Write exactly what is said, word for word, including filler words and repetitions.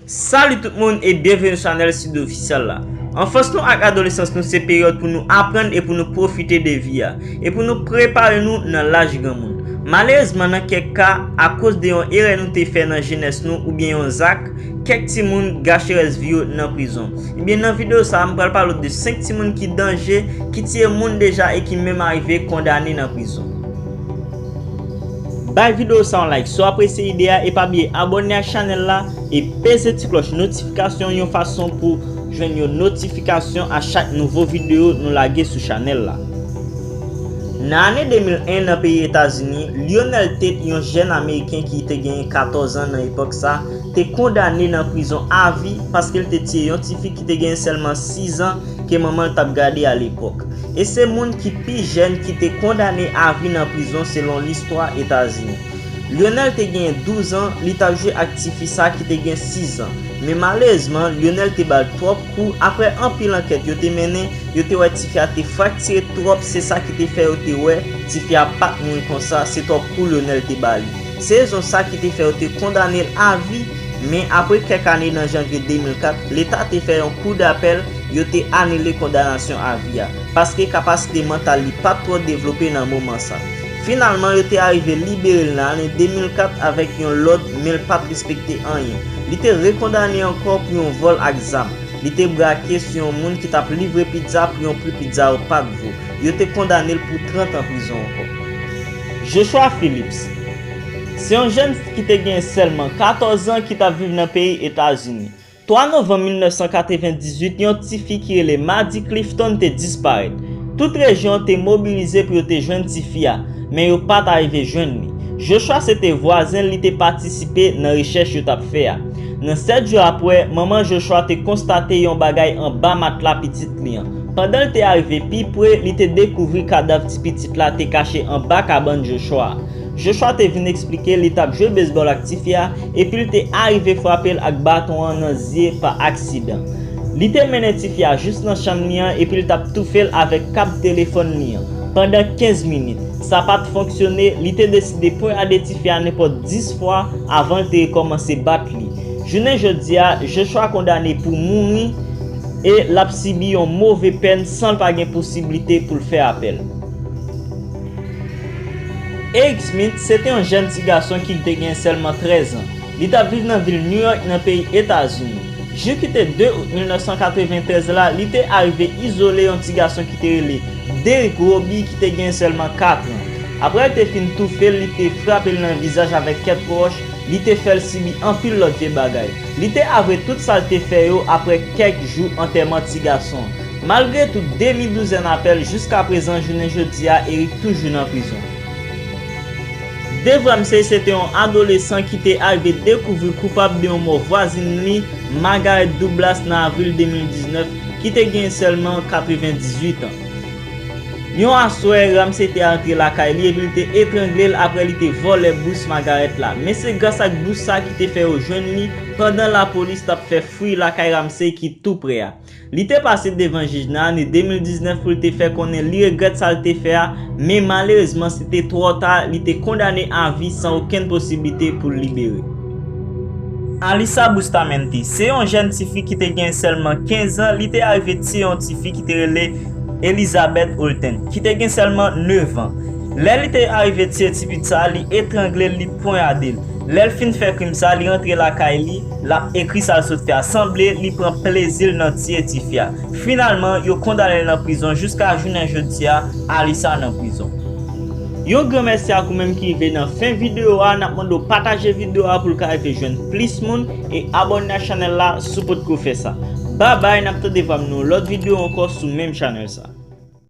Salut tout moun e byenveni sou chanèl Sid Ofisyal la. Anfans nou ak adolesans nou se peryòd pou nou aprann e pou nou pwofite de vi a, e pou nou prepare nou nan laj granmoun. Malerezman, nan kèk ka, akoz de yon erè nou te fè nan jenès nou oubyen yon zak, kèk timoun gache rès vi yo nan prizon. Ebyen, nan videyo sa a, m pral pale w de senk timoun ki danje, ki tiye moun deja e ki menm arive kondane nan prizon. Bay videyo sa yon like si w apresye ide a e pa bliye abòne ak chanèl la e peze ti klòch notifikasyon yon fason pou jwenn yon notifikasyon a chak nouvo videyo nou lage sou chanèl la. Nan ane de mil en nan peyi Etazini, Lionel Tate, yon jèn Ameriken ki te genyen katòz an nan epòk sa, te kondane nan prizon avi paske l te tiye yon tifi ki te genyen sèlman sis an ke manman l t ap gade alepòk. E se moun ki pi jèn ki te kondane avi nan prizon selon listwa Etazini. Lionel te genyen douz an, li t ap jwe ak tifi sa ki te gen sis an. Men malerezman, Lionel te ba l twòp kou. Apre anpil ankèt yo te mennen, yo te wè tifi a te fraktire twòp, se sa ki te fè yo te wè tifi a pa t mouri konsa, se twòp kou Lionel te ba li. Se rezon sa ki te fè yo te kondane l avi, men apre kèk ane nan janvye de mil kat, Leta te fè yon kou dapèl, yo te anile kondanasyon avi a, paske kapasite mantal li pa t twò devlope nan moman sa. Finalman, yo te arive libere l nan ane de mil kat avèk yon lòd, men l pa t respekte anyen. Li te rekondane ankò pou yon vòl ak zam. Li te brake sou yon moun ki t ap livre pizza pou yon pri pizza yo pa t vo. Yo te kondane l pou trant an prizon ankò. Joshua Phillips se yon jèn ki te gen sèlman katòz an ki t ap viv nan peyi Etazini. Twa novanm mil nèf san katrevendizuit, yon tifi ki rele Maddie Clifton te disparèt. Tout rejyon an te mobilize pou yo te jwenn tifi a, men yo pa t arive jwenn li. Joshua se te vwazen l, li te patisipe nan rechèch yo t ap fè a. Nan sèt jou apre, manman Joshua te konstate yon bagay anba matla pitit li an. Pandan l te arive pi pre, li te dekouvri kadav ti pitit la te kache anba kabann Joshua a. Joshua te vin eksplike li t ap jwe bezbòl ak tifi a, epi l te arive frape l ak baton an nan zye pa aksidan. Li te mennen tifi a jis nan chanm li an, epi l t ap toufe l avèk kab telefòn li an pandan kenz minit. Sa pa t fonksyone, li te deside ponyade tifi a nenpòt dis fwa avan l te rekòmanse bat li. Jounen jodi a, Joshua kondane pou mouri e l ap sibi yon move pèn san l pa gen posiblite pou l fè apèl. Eric Smith se te yon jèn ti gason ki te gen sèlman trèz an. Li t ap viv nan vil New York, nan peyi Etazini. Jou ki te de out mil nèf san katreventrèz la, li te arive izole yon ti gason ki te rele Derrick Roby, ki te gen sèlman kat an. Apre l te fin toufe l, li te frape l nan vizaj avèk kèk wòch, li te fè l sibi anpil lòt vye bagay. Li te avwe tout sa l te fè yo apre kèk jou antèman ti gason an. Malgre tout demi douzèn apèl, jiskaprezan, jounen jodi a, Eric toujou nan prizon. Dave Ramsey se te yon adolesan ki te arive dekouvri koupab de yon mò vwazin li, Margaret Douglas, nan avril de mil diznèf, ki te gen sèlman katrevendizuit an. Yon aswè, Ramsey te antre lakay li epi l te etrangle l apre li te vòlè bous Margaret la. Men se gras ak bous sa ki te fè yo jwenn li pandan lapolis t ap fè fouy lakay Ramsey ki tou pre a. Li te pase devan jij nan ane de mil diznèf pou l te fè konnen li regrèt sa l te fè a, men malerezman, se te twò ta, li te kondane avi san okenn posiblite pou l libere. Alissa Bustamante se yon jèn tifi ki te gen sèlman kenz an, li te arive tiye yon tifi ki te rele Elizabeth Holton, ki te gen sèlman nèf an. Lè li te arive tiye ti pitit sa a, li etrangle l, li ponyade l. Lè l fin fè krim sa a, li rantre lakay li, l ap ekri sa l sot fè a. Sanble li pran plezi l nan tiye tifi a. Finalman, yo kondane l nan prizon. Jiska jounen jodi a, Alissa nan prizon. Yon gran mèsi ak ou menm ki rive nan fen videyo a. N ap mande w pataje videyo a pou l ka rive jwenn plis moun e abòne ak chanèl la si w potko fè sa. Babay, n ap tande vwa m nan yon lòt videyo ankò sou menm chanèl sa.